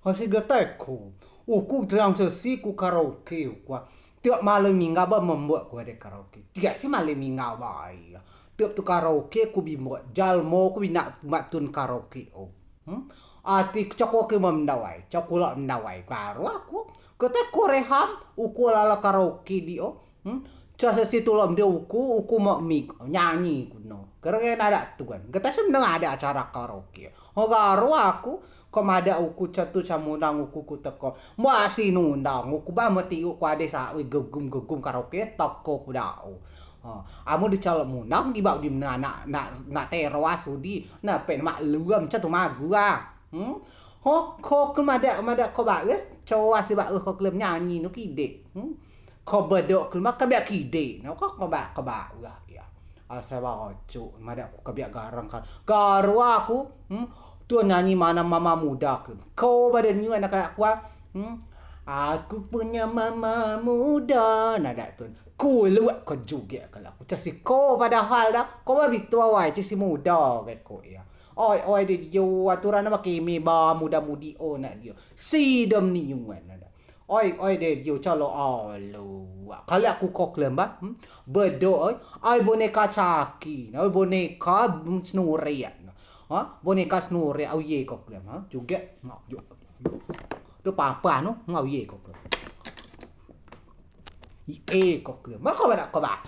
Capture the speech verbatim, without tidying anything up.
Hasi getai ku. Uku terang sesi ku karaoke ku. Tiap malem mingau ba membuat ku ade karaoke. Tiap si malem mingau bae. Tiap tu karaoke ku bi membuat jalmo ku bi nak mak tun karaoke o. Hmm? Ati cako ke memdawai, cako lak mendawai. Baru aku. Kete ku reham, uku lala karaoke di o. Hmm? Ca sesi tulom de uku, uku mok mik nyanyi ku no. Kere nadeak tuan. Kete seneng ade acara karaoke. Ho garo aku, ko madeak uku ca tu ca mundang uku ku teko. Mbak si nundang uku ba meti uku ade sa gegum-gegum karaoke teko ku dau. Ha, amu di calak mundang gibak di mena nak nak nak teras udi. Na pe mak luam ca tu magua. Hmm? Ho ko ke madeak madeak ko baes, coa si baes ko kelem nyanyi nu kidek. Hmm? Ko bedok kelem kebiak kidek. No ko ko ba ko baes ya. Asai ba ocu madeak ku kebiak garang kan. Garo aku. Hmm? Tuan nyanyi mana mama muda kelem. Ko badan nyu anak kayak kuat. Hmm? Aku punya mama muda. Nadeak tun. Ku luak ko jugek kalau aku casi ko padahal dah. Ko ba bitua wai casi muda ke ko ya. Oi oi de dio aturan ba keme ba muda mudi o nak dio. Sidom ni nyuan ada. Oi oi de dio calo alo. Kali aku ko kelem ba. Hmm? Bedo oi. Ai boneka caki. Oi boneka, hmm, senuriak. Ha? Boneka senuriak. Au ye ko kelem ha. Jugek. Ngau yo. Do papa no. Ngau ye ko kelem. Ye ko kelem. Mako ba nak ko ba.